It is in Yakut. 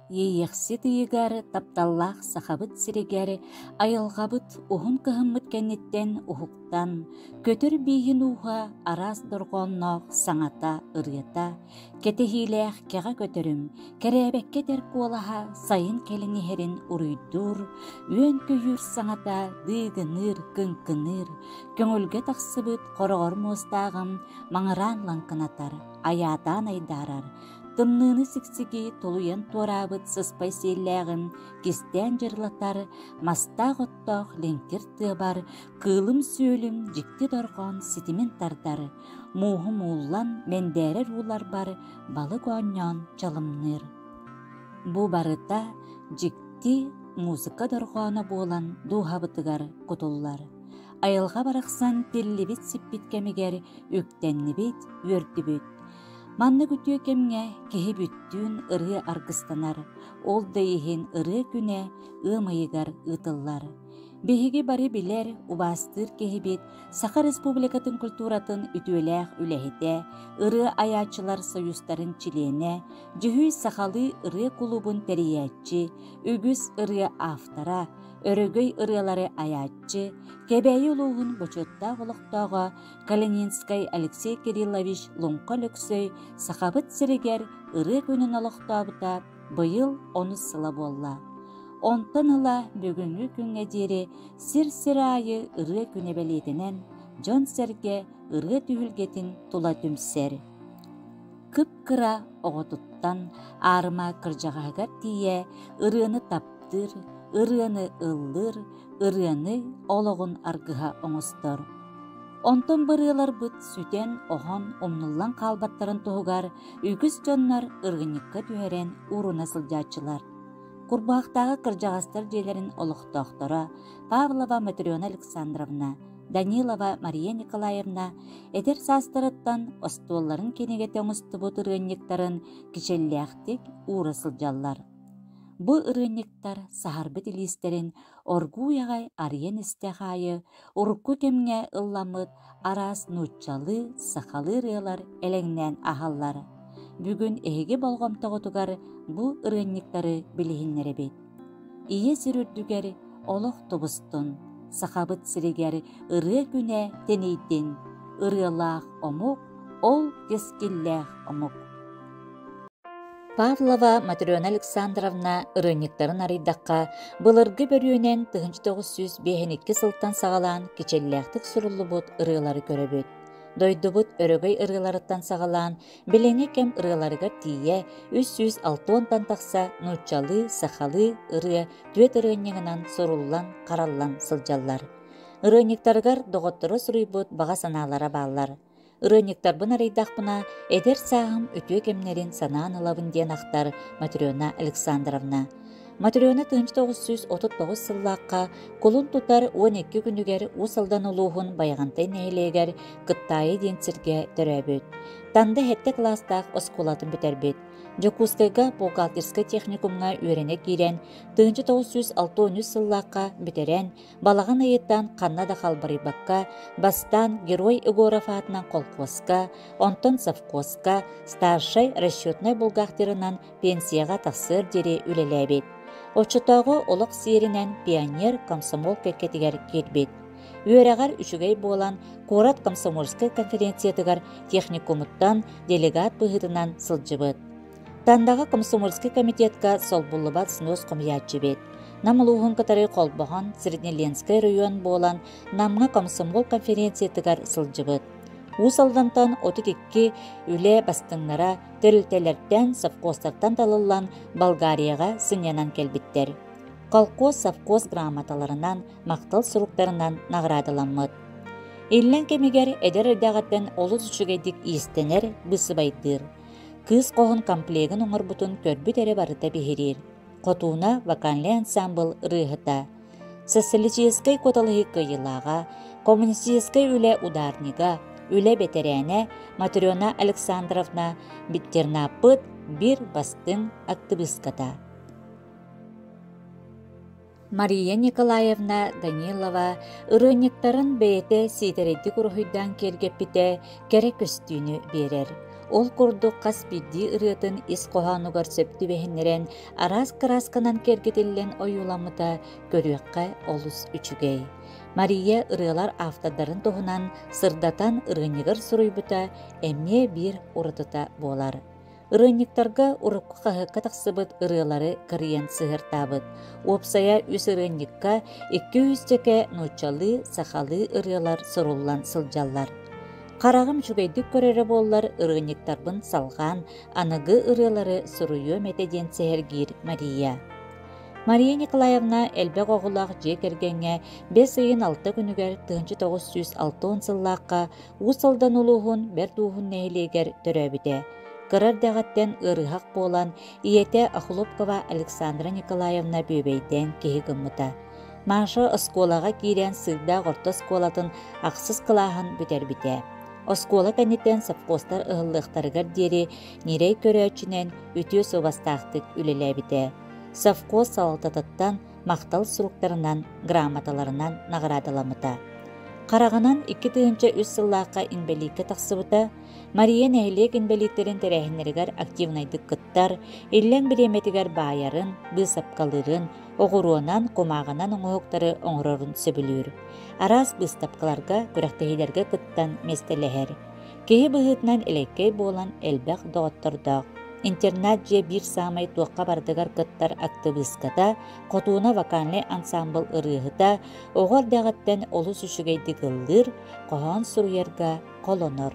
Иэйиэхсит ыйыгар тапталлаах Сахабыт сиригэр айылҕабыт уһун кыһыммыт кэнниттэн уһуктан, көтөр бииһин ууһа араас дорҕоонноох саҥата, ырыата, кэтэһиилээх кэҕэ көтөрүм, кэрээбэккэ этэр куолаһа сайын кэлин иһэрин уруйдуур, үөн-көйүүр саҥата дыыгыныыр, кыҥкыныыр, көҥүлгэ тахсыбыт хороҕор муостааҕым маҥыраан лаҥкынатар, айаатаан айдаарар, Тымныыны сиксики тулуйан туораабыт сыспай сиэллээҕим кистээн дьырылатар, мастаах-оттоох лиҥкир тыабар кыылым-сүөлүм дьикти дорҕоон ситимин тардар, мууһум ууллан мэндээрэр ууларбар балык оонньоон чалымныыр. Бу барыта дьикти музыка дорҕооно буолан дууһабытыгар кутуллар. Айылҕа барахсан тиллибит-сиппит кэмигэр үктэннибит, үөрдүбүт. Маннык үтүө кэмҥэ киһи бүттүүн ырыа аргыстанар, ол да иһин ырыа күнэ ыам ыйыгар ыытыллар. Биһиги бары билэр, убаастыыр киһибит Саха Республикатын культуратын үтүөлээх үлэһитэ, ырыа айааччылар союзтарын чилиэнэ, Дьүһүй сахалыы ырыа кулуубун тэрийээччи, үгүс ырыа автора, өрөгөй ырыалары айааччы, Кэбээйи улууһун бочуоттаах олохтооҕо Калининскай Алексей Кириллович Луҥха Өлөксөй Сахабыт сиригэр ырыа күнүн олохтообута быйыл онус сыла буолла. Онтон ыла бүгүҥҥү күҥҥэ диэри сир-сир аайы ырыа күнэ бэлиэтэнэн, дьон-сэргэ ырыа түһүлгэтин тула түмсэр. Кып-кыра оҕотуттан аарыма кырдьаҕаһыгар тиийэ ырыаны таптыыр, ырыаны ыллыыр, ырыаны олоҕун аргыһа оҥостор. Онтон бырыаларбыт сүтэн-оһон умнуллан хаалбаттарын туһугар үгүс дьоннор ырыынньыкка түһэрэн ууруна сылдьааччылар. Курбуһахтааҕы кырдьаҕастар дьиэлэрин олохтоохторо Павлова Матрена Александровна, Данилова Мария Николаевна эдэр саастарыттан остуолларын кинигэтэ оҥостубут ырыанньыктарын кичэллээхтик уура сылдьаллар. Бу ырыанньыктар саһарбыт илиистэрин оргууй аҕай арыйан истэх аайы урукку кэмҥэ ылламмыт араас нууччалыы, сахалыы ырыалар элэҥнээн аһаллар. Бүгүн эһиги болҕомтоҕутугар бу ырыанньыктары билиһиннэрэбит. Ийэ сир үрдүгэр олох тубустун, Сахабыт сиригэр ырыа күнэ тэнийдин, ырыалаах омук, ол кэскиллээх омук. Павлова Матрена Александровна ырыанньыктарын арыйдахха, былыргы бөрүөнэн 1952 сылтан саҕалаан кичэллээхтик суруллубут ырыалары көрөбүт. Дойдубут өрөгөй ырыаларыттан саҕалаан, билиҥҥи кэм ырыаларыгар тиийэ 360-тан тахса нууччалыы, сахалыы ырыа түөрт ырыанньыгынан суруллан, хараллан сылдьаллар. Ырыанньыктарыгар доҕотторо суруйбут баҕа санаалара бааллар. Ырыанньыктарбын арыйдахпына, эдэр сааһым үтүө кэмнэрин санаан ылабын диэн ахтар Матрена Александровна. Матрена 1939 сыллаахха кулун тутар 12 күнүгэр Уус Алдан улууһун Байаҕантай нэһилиэгэр Кыттаайы диэн сиргэ төрөөбүт. Танда сэттэ кылаастаах оскуолатын бүтэрбит. Дьокуускайга бухгалтерскай техникумҥа үөрэнэ киирэн, 1963 сыллаахха бүтэрэн, Балаҕан ыйыттан ханна да халбарыйбакка, бастаан Герой Егоров аатынан колхуоска, онтон совхозка старшай расчетнай бухгалтерынан пенсияҕа тахсыар диэри үлэлээбит. Оччотооҕу олох сиэринэн пионер комсомол кэккэтигэр киирбит. Үөрэҕэр үчүгэй буолан, куорат комсомольскай конференциятыгар техникумуттан делегат быһыытынан сылдьыбыт. Тандаҕа комсомольскай комитетка солбуллубат снос хомуйааччы эбит. Нам улууһун кытары холбоһон Среднеленскэй оройуон буолан Намҥа комсомол конференциятыгар сылдьыбыт. Уус Алдантан 32 үлэ бастыҥнара тэрилтэлэртэн, совхозтартан талыллан Болгарияҕа сынньанан кэлбиттэр. Колхоз, совхоз грамоталарынан, махтал суруктарынан наҕараадаламмыт. Иллэҥ кэмигэр эдэр эрдэҕиттэн олус үчүгэйдик иистэнэр, быысыбайдыыр. Кыыс хоһун комплегын оҥорбутун көрбүт эрэ барыта биһириир. Хотууна вокальнай ансаамбыл ырыаһыта. Социалистическай куоталаһыы кыайыылааҕа, коммунистическай үлэ ударнига, үлэ бэтэрээнэ Матрена Александровна Биттернааппыт биир бастыҥ актыбыыската. Мария Николаевна Данилова ырыанньыктарын бэйэтэ сиэдэрэйдик уруһуйдаан киэргэппитэ кэрэ көстүүнү биэрэр. Ол курдук хас биирдии ырыатын ис хоһоонугар сөп түбэһиннэрэн, араас кыраасканан киэргэтиллэн ойууламмыта көрүөххэ олус үчүгэй. Мария ырыалар автордарын туһунан сырдатан ырыанньыгар суруйбута эмиэ биир уратыта буолар. Ырыанньыктарга урукку хаһыакка тахсыбыт ырыалары кырыйан сыһыартаабыт. Уопсайа үс ырыанньыкка 200 чэкэ нууччалыы, сахалыы ырыалар суруллан сылдьаллар. Хараҕым үчүгэйдик көрөрө буоллар ырыанньыктарбын салҕаан аныгы ырыалары суруйуом этэ диэн сэһэргиир Мария. Мария Николаевна элбэх оҕолоох дьиэ кэргэҥҥэ бэс ыйын алта күнүгэр 1960 сыллаахха Уус Алдан улууһун Бэрт Ууһун нэһилиэгэр төрөөбүтэ. Кыра эрдэҕиттэн ыарыһах буолан, ийэтэ Охлопкова Александра Николаевна бүөбэйдээн киһи гыммыта. Маша оскуолаҕа киирэн Сыырдаах орто оскуолатын ахсыс кылааһын бүтэрбитэ. Оскуола кэнниттэн совхозтар ыһыллыахтарыгар диэри ньирэй көрөөччүнэн үтүө суобастаахтык үлэлээбитэ. Совхоз салалтатыттан махтал суруктарынан, грамоталарынан наҕараадаламмыта. Хараҕынан 2003 сыллаахха инбэлииккэ тахсыбыта, Мария нэһилиэк инбэлииттэрин тэрээһиннэригэр активнайдык кыттар, иллэҥ бириэмэтигэр баайарын, быысапкалыырын, оҕуруонан, кумааҕынан оҥоһуктары оҥорорун сөбүлүүр. Араас быыстапкаларга, күрэхтэһиилэргэ кыттан миэстэлэһэр. Киһи быһыытынан элэккэй буолан элбэх доҕоттордоох. Интернат дьиэ биир саамай туохха барытыгар кыттар актыбыыската, Хотууна вокальнай ансаамбыл ырыаһыта, оҕо эрдэҕиттэн олус үчүгэйдик ыллыыр, хоһоон суруйарга холонор.